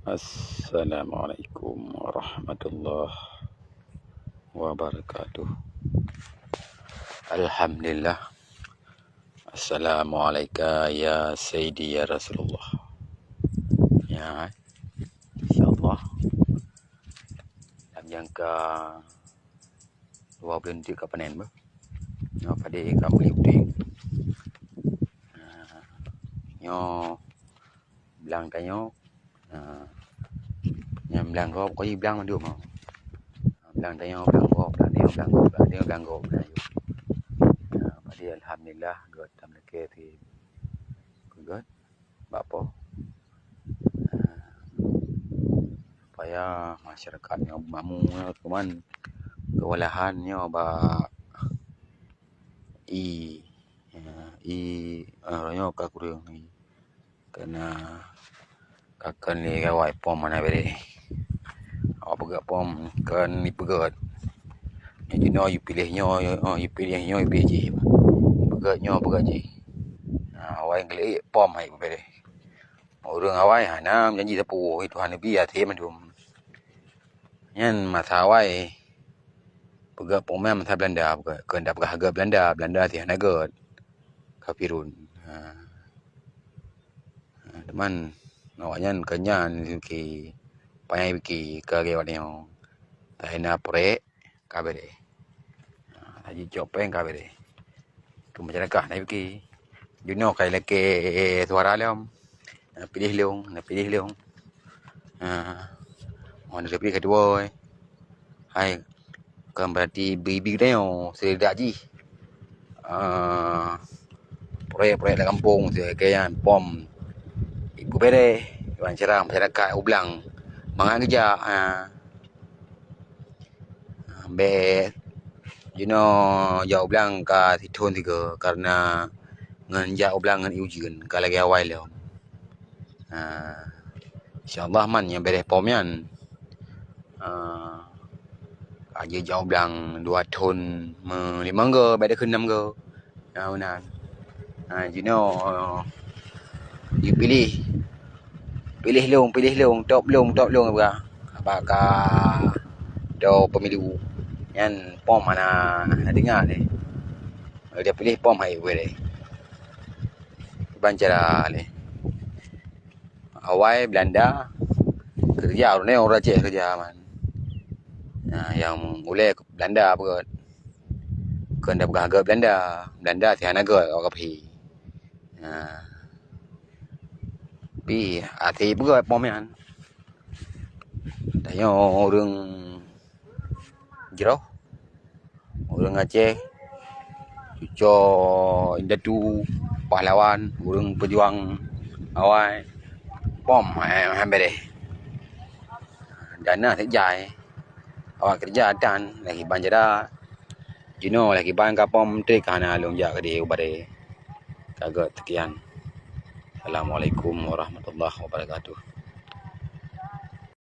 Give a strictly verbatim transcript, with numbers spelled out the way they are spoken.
Assalamualaikum warahmatullahi wabarakatuh. Alhamdulillah. Assalamualaikum ya Sayyidi ya Rasulullah. Ya, insyaallah. Lam jangka dua buleuen teuk ka panen beuh. Nyoe padé ka meuli udeb. Nah, nyoe blang tanyoe. Nah, nyang blang gob, kayue blang mandum. Blang tanyoe, blang gob, blang tanyoe, blang gob, blang tanyoe, blang gob. Nah, padé alhamdulillah, gét tam lakée si gét. Bak po. Supaya masyarakat nyoe mamu nyoe kuman kewalahan nyoe bak i, i, eh, nyoe ka kureueng i. Kena ka kön lé gawai pom hana béré. Awak peugöt pom kön ipeugöt. Nyang jinoe ipiléh nyoe, oh, ipiléh nyoe, ipiléh jih. Peugöt nyoe, peugöt jih. Nah, awai geulék pom hai béré. Ureuëng awai hana meujanji sapeue, Tuhan neubi até mandum. Nyan masa awai peugöt pom nyan masa Belanda, peugöt kön tapeugah göt Belanda, Belanda até hana göt. Kafirun. Ha. Ha, teuma awaknyan kön nyan ki panyai pike ka lagèe awaknyan. Taina prek ka béré. Ha, tajicok péng ka béré. Keu masyarakat na pike. Jinoe ka ilakèe suara lom. Na piléh lôn, na piléh lôn. Ha. Mon na piléh keudua, eh. Hai, kan berarti ibi-ibi geutanyoe, seulidak jih. Ah, proyek-proyek lam gampông, sigoe nyan, pom. Ipeubéré, ban cara masyarakat u blang. Mangat geujak, ah. Bèk jinoe jak u blang ka sithon sigoe, karena ngon jak u blang ngon ié ujeuen ka lagèe awai lom. Ha, insya Allah man nyang béré pom nyan. Ha, ka jeuet jak u blang dua thon meulimong goe, bèk dikheun nam goe. Ha, meunan. Ha, jinoe, eh, jipiléh. Piléh lôn, piléh lôn, top lôn, top lôn, peugah. Bak ka do pemilu. Nyan pom hana, hana deungoe lé. Lagèe piléh pom hai beuh lé. Ban cara lé. Awai Belanda keureuja, ureueng nyoe ureueng Aceh keureuja man. Nah, nyang ulèe Belanda peugöt. Kön tapeugah göt Belanda. Belanda até hana göt awak kafé. Nah. Tapi até peugöt pom nyan. Tanyoe ureueng jroh, ureueng Aceh, cucoe indatu, pahlawan, ureueng peujuang awai, pom, eh, han béré. Dana sejai, awak keureuja tan, lagèe ban jada, jinoe lagèe ban ka pom, trép ka hana lôn jak keudéh u baré. Ka göt, sekian. Assalamualaikum warahmatullahi wabarakatuh.